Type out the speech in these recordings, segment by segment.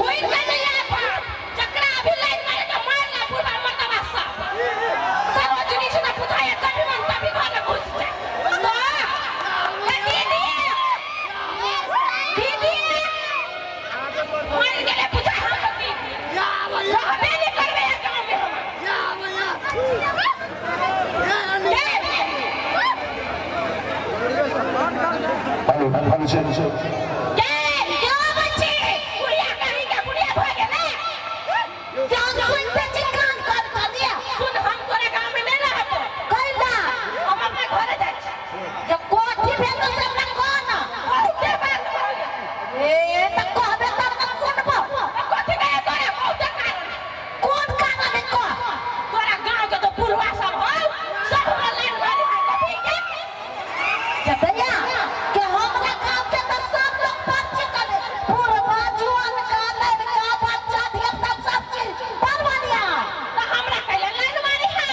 घुरि के नहीं आए बाप जकरा अभी लाइन मारे के मार ला बुढ़वा मर्दवा सब सरोजनी से ना बुझाए कभी मन तभी घर में घुस जाए तो ए दीदी, दीदी मर गेले बुझाए हम तो दीदी रहबे नहीं करबे ए गाँव में हम। Hello hello sir. के क्यों बच्ची बुढ़िया कहीं के बुढ़िया भऽ गेलै। क्यों सुनते छी कान कर कर दिया। सुन, हम तोरा गाँव में नहीं रहबो। कैला? हम अपना घरे जाइ छी। जे कोठी भेलो से हमरा कह ना। बहुते बात भऽ गेल। ए त कहबे तब न सुनबो। कथी कहे तोरा बहुते कारण। कोन कारण है कह। तोरा गाँव के तो बुढ़वा सब हौ, सब हमरा लाइन मारी है कथी के। जतैया के हमरा गांव के त सब लोग बच्चे करे बुढ़वा जुआन का लड़का बच्चा धिया पुता सब चीज बड़ बढ़िया। त हमरा कैला लाइन मारी है?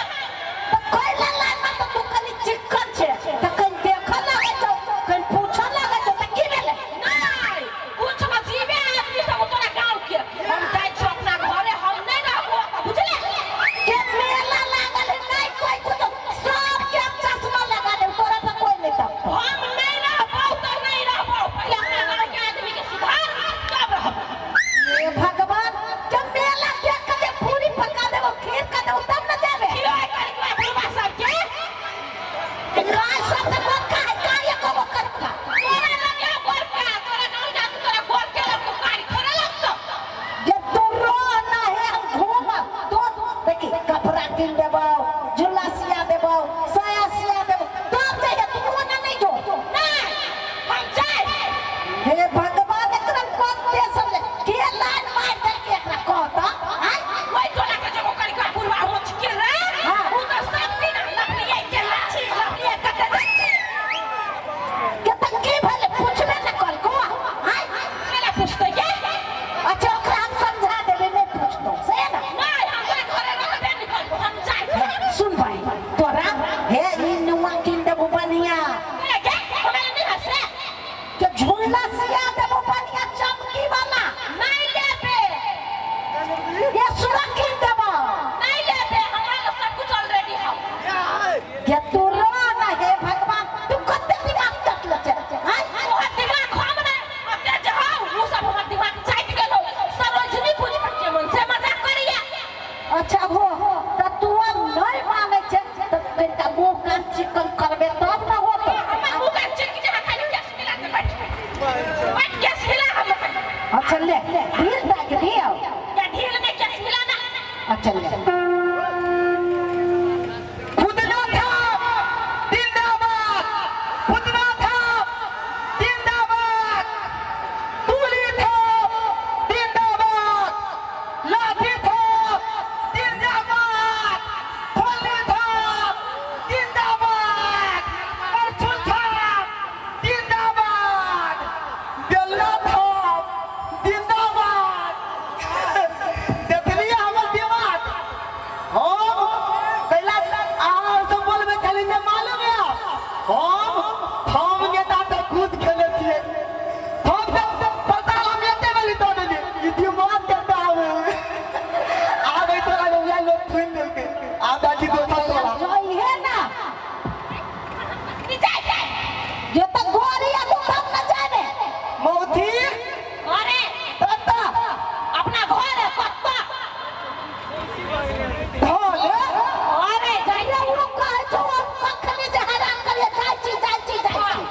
त कैला लाइन मार त तू कनी चिक्कन छे त कनी देखऽ लागै छौ कनी पूछऽ लागै छौ त की भेलै? नहीं, कुछ अजीबे आदमी सब तोरा गाँव के। हम जाइ छी अपना घरे, हम नहीं रहबो ओतऽ, बुझले? के मेला लागल है नहीं कोई कुछ सबके हम चश्मा लगा देब तोरा पर कोई नहीं तब। हम नहीं रहबो तो नहीं रहबो, पहिले अपना गाँव के आदमी के सुधार तब रहबो। हे भगवान, के मेला देख के जे पूरी पका देबो खीर का देबो तब न देबे। खिलाए करके बुढ़वा सबके। काय सब से कोन काय कार्य कबो करता। तोरा लगे हौ गोरका, तोरा गाँव जाके तोरा गोरके लगतो, कारी थोड़े लगतो। जे तू रो ना है हम घूमब तो देखी कपड़ा किन देबो झूला सिया देबो साया सिया देबो तब जाइए तू रोना नहीं जो। नहीं, हम जाए। हे भगवान, एकरा कोन देश में के लाइन मार दे के एकरा कहता आय। ओहि टोला के जगह करिका बुढ़वा मुचकिल रे। हाँ। उ तो सब दिन लकड़िए के लाठी लकड़िए कटे जाइ छै। के त की भेलै पूछबे न कर को आय। केला पूछतै के? अच्छा ओकरा हम समझा देबै नहीं पूछतो से ना। नहीं, हम तोरा घरे रहबे नहीं करबो, हम जाए। सुन भाई तोरा हे ई नुआ किन देबो बढ़िया। ए गे, हमरा नहीं हसे। के झूला सिया देबो बढ़िया चमकी वाला। नहीं लेबे। ये सुरा किन देबो। नहीं लेबे, हमरा लग सब कुछ ऑलरेडी हौ। के तू रो ना हे भगवान, तू कते दिमाग कटल छै आय। तोहर दिमाग हम नहीं, ओते जे हौ, उ सब हमर दिमाग चाटि गेल हौ। सरोजनी पूछ के मन से मजाक करिया। अच्छा हो त तू अब नहीं मानै छै त कनिटा मुँह कान चिकन करबे तब न होतो। हमर मुँह कान चिकन जहाँ खाली केस मिला के बैठ। बैठ केस मिला हम। अच्छा ले ढील दे के दियो। या ढील में केस मिला ना। अच्छा ले। फुदना थाप जिंदाबाद, फुदना थाप जिंदाबाद, तुली थाप जिंदाबाद, लाठी थाप जिंदाबाद, खोली थाप जिंदाबाद, करछुल थाप जिंदाबाद, बेल्ला थाप जिंदाबाद। देखलिए हमर दिमाग। हम कैला अहाँ सब बोलबै खाली ने मालूम है। हम थम नेता तऽ खुद खेले छियै। थम से पताल हम एते बेली दऽ देलियै। ई दिमाग के दाम है। आबै तोरा लोग लोग थुनि देलकै। आब जाइ छी दोसर टोला। जइहे ना। नी जाय जाय। जे त गोरी आ तू तब न जाबे। मौथी अरे कत्ता अपना घर है कत्ता। धोले। अरे जाइ ये वो कहै छौ हम कखनी जे हैरान करिए जाइ छी जाइ छी जाइ छी।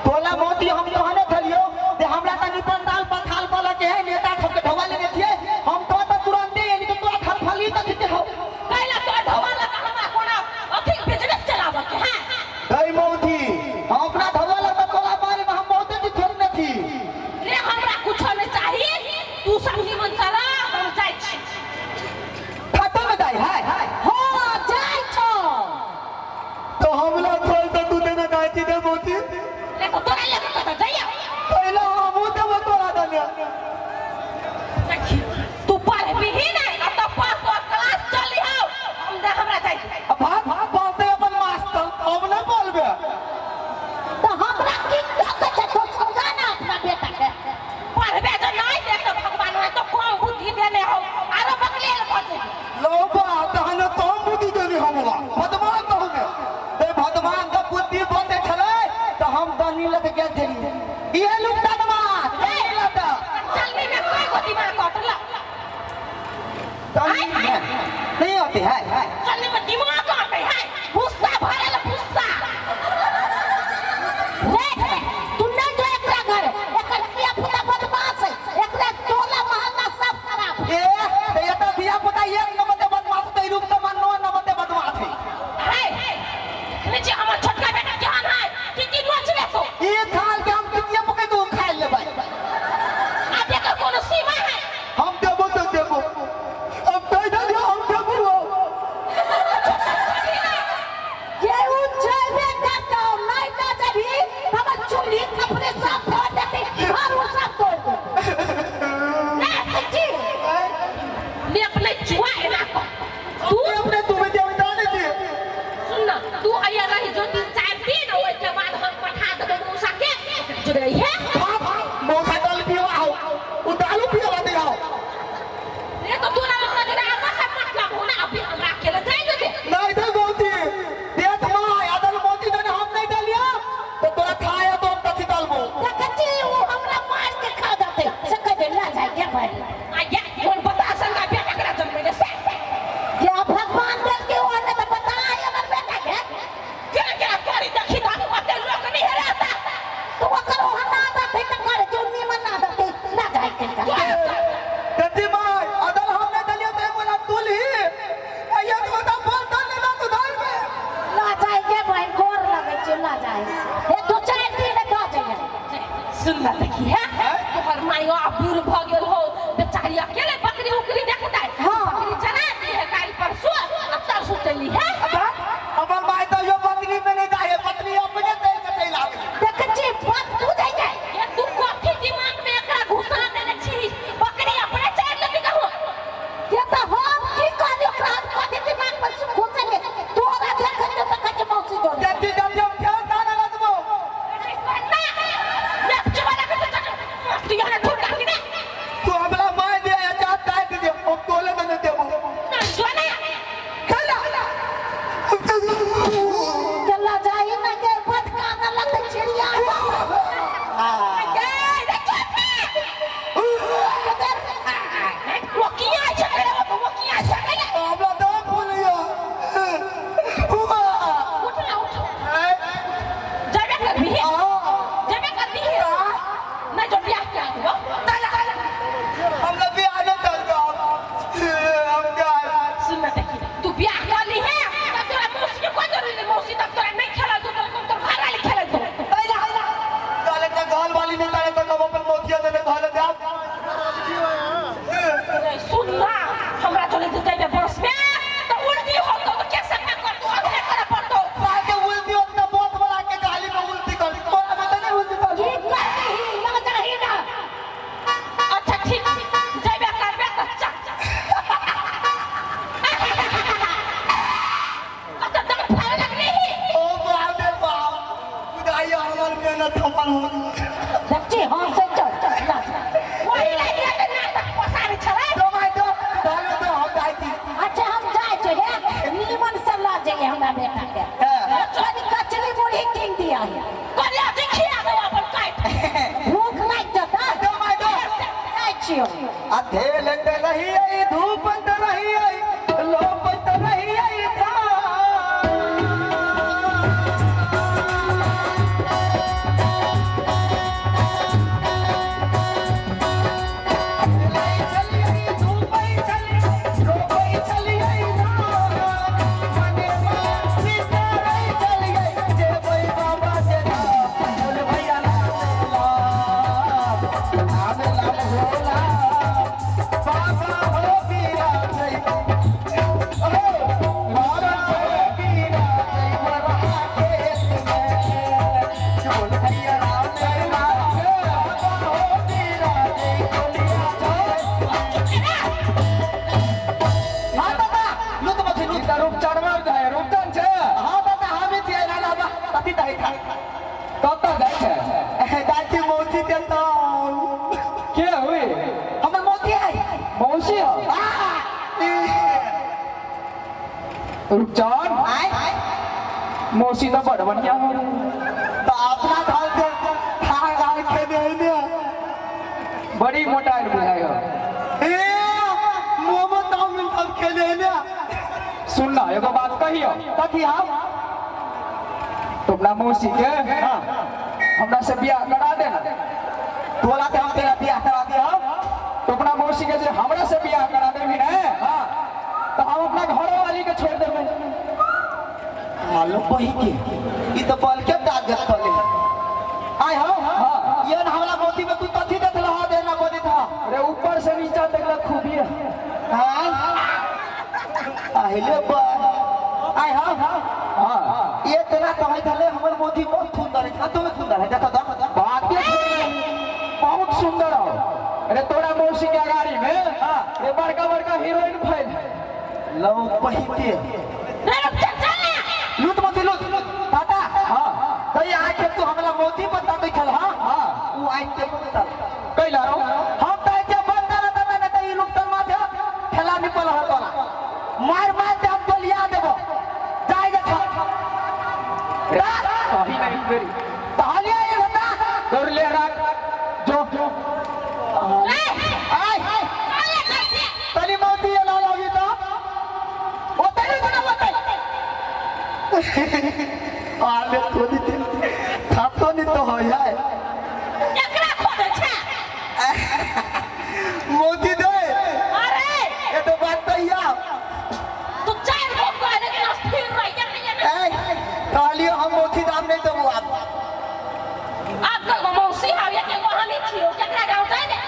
टोला मोती हम कहने छलियौ जे हमरा तनी पंडाल पथाल वाला के है नेता सबके ढोवा लेने छियै। हम तो त तुरंते एली त तोरा थरथली त छिते हो। कैला तोरा ढोवा लगा हमरा कोना अथी बिजनेस चलाबऽ के है। गई मौथी हम अपना ढोवा लगा तोरा बारे में हम बहुते चीज थोड़ी न थी। रे हमरा कुछो नहीं चाही, तू सब निमन से रह, हम जाइ छी। खातो में जाइ है। हाँ जाइ छौ। तो हमला थोड़ी त तू देना जाइ छी दे मौथी। देखो तोरा लेके कतऽ जाइया। पहला हमहूँ देबो तोरा दने। देखी तू पढ़बिही नहीं अब तो पढ़ तो क्लास चली हौ। हम दे हमरा जाइ दे। अब भाग भाग बोलते अपन मास्टर हम नहीं बोलबे। तो हमरा की कहै छै तू समझा ना अपना बेटा के। पढ़बे जो नहीं देख तो भगवान है तो आते है। चलने में दिमाग आते है, गुस्सा भरल गुस्सा। देख तू नहीं जो एकरा घर, एकर धिया पुता बदमाश है, एकरा टोला मोहल्ला सब खराब। ए ते ये तो धिया पुता एक नंबर के बदमाश ते रूप तो मानो नंबर के बदमाश है। है देखने छी हमर छोटका बेटा केहन है कि की नोच लेतो। ई थाल के हम कितिया पके तो खा लेबै। आ एकर कोनो सीमा है? हम देबो तो देबो, हम दे दे हम देबो। ये उ जेबे करतौ, नहीं ना जबी हमर चुल्ही कपड़े सब फोड़ देते, घर उर सब तोड़ देते। नहीं जी ले अपने चुआ एना कर तू अपने तुम्हें देबो जाने दे। सुन ना तू अइया रही जो 3-4 दिन, ओहि के बाद हम पठा देबै मौसा के जो रही है। मौसा दाल पियो आओ, उ दालू पियो दे आओ। ये तो तोरा हमरा जोड़े आबा से मतलब हो ना, अभी हमरा अकेले जाय दे। नहीं दे मोती देत मां आदल मोती दने हम नहीं डालिया तो तोरा खाया तो हम कथी डालबो। देखै छी उ हमरा मार के खा जाते, से कह दे ला जाय के भाई। आ या कोन बता संगा बेटा करा जन्मेले से। या भगवान देल के ओ ने त पता है हमर बेटा के। केना केना करी देखी त ओते लोक नहीं हेराता। तो ओकर ओहन आदत है त कर जो नीमन आदत है ला जाय के। कथी मां अदल हम नहीं डालिया तो बोला तुलही आया तो बता बोल डाल ना तो धार में ला जाय के भाई, गोर लगै छै ला जाय। हे 2-4 दिन द जाय। सुन ना देखी है तोहर माइयो आब बूढ़ भ गेल हो, बेचारी अकेले बकरी उकरी देखतै। हाँ। बकरी चरा दी है काल्हि परसों आ तरसों चली है। हमर माय तो यो बकरी में नहीं जाए, बकरी अपने तेल के तेल आवे। देखै छी बात बुझै जाय। ये तू कथी दिमाग में एकरा घुसा देने छी, बकरी अपने चढ़ लेती कहूँ। ये त हम की कहली ओकरा, हम कथी दिमाग में घुसेले तोरा देखै छै त कहै छै मौसी जोड़े। जल्दी जल्दी हम खेल ताना लगबो। ना ले चुबाला के तू यहाँ ठुक डाली ना। तू हमरा माय दे या चार काट दे हम तोले में नहीं देबो। ना जो ना खेला चला जाई ना के बद काना लगतै चिड़िया। गे रे चुप रोकिया छकरे रोकिया छकरे। हमरा दम फूलिया हुआ। उठ ना उठ जाबे कर भी जाबे कर भी ना जो ब्याह के आबो। हमरा बियाह नहीं चलतो हम जाए। सुन ना देखी तू ब्याह कर ली है तब तोरा मौसी के कोई जरूरी नहीं, मौसी तब तोरा नहीं खेलल दो, तोर घर वाली खेलल दो। ताले तक घर वाली नहीं ताले तक हम अपन मोतिया देने घर दे। सुन ना हमरा चले जेतै बस में तो उल्टी होतो तो कैसे मैं कर दू अगले करे पड़तो। आगे उल्टी होता बहुत बड़ा के गाली में उल्टी कर तोरा में तो नहीं उल्टी कर। की करती ही ला जाही ना। अच्छा ठीक जइबे करबे त चल। अच्छा दम फाड़े लगली ही। ओ बाप रे बाप खुदाई हमर मेहनत हमर हो। देखছি हां से चल चल ला जा। वही लागि के नाटक पसारे छलै। दो भाई दो घर में तो हम जाई थी। अच्छा हम जाय छै हे नीमन से ला जाइए हमरा बेटा के। कनी कचरी मुरही कीन दिया है। करिया जी खिया दो अपन काट। भूख लागि जता। दो भाई दो जाय छियो। अधेल त रही आई धूप त रही आई लोप त रही आई था। हाँ दादा लूत मथी लूत रूपचनमा जाइ रूपचन छै। हाँ दादा हमें छियै ना ना कथी दही खा कतऽ जाइ छै? दादी मौसी के तो के हुई हमर मौसी है। मौसी हो? रूपचन आय मौसी तऽ बड़ बढ़िया हो। तो अपना घर के खा गाय के नहीं ने बड़ी मोटा बुझाइ हो। ए मोमो चाउमीन सब खेले ने। सुन ना, एगो बात कहियो। कथी हम? तो अपना मौसी के हाँ। हमरा से बियाह करा देना। तोला ते हम तेरा बियाह करा दे हम। तो अपना मौसी के जे हमरा से बियाह करा देबी ने, हाँ। तो हम अपना घरो वाली के छोड़ देबै। मालूम पही के ई तो बल के ताकत तले आय हो। हाँ। ये न हमरा मोती में तू कथी देत रहा देना को देत हा। अरे ऊपर से नीचा तक ला खूबी है। हां अहिले बा आय हो। हाँ। ये तना कहै थले हमर मोती बहुत सुंदर है, तुम सुंदर है, देखो देखो बात बहुत सुंदर हो। अरे तोरा मौसी के अगाड़ी में हाँ। रे बड़का बड़का हीरोइन फैल। लव पहिते रे रुक जा, चल ना। लूट मोती लूट टाटा। हाँ। तो ये आके तू हमला मोती बता दे खल। हां हाँ। उ आइ के बता कैला रो हम त के बंद रहता ना त ई लुकतन माथे ठेला निपल हो तोला मार मार के हम बलिया देबो जाय जे खा। कहीं नहीं मेरी तहलिया ये बता कर ले राख जो रे आय चल ले घर से। तनी मोती ये लाल अभी तो ओते नहीं बना ओते आले तोनी ते थातो नी तो हो जाए। केकरा खोजै छै? मोती दे। अरे ये तो बात तो या तू चार गो कह लेकिन अस्थिर रह जा नहीं ना। ए कहलियो हम मोती दाम नहीं देबो आप। आप कल मौसी हावे के हम ही छियो, केकरा गांव जाय ने?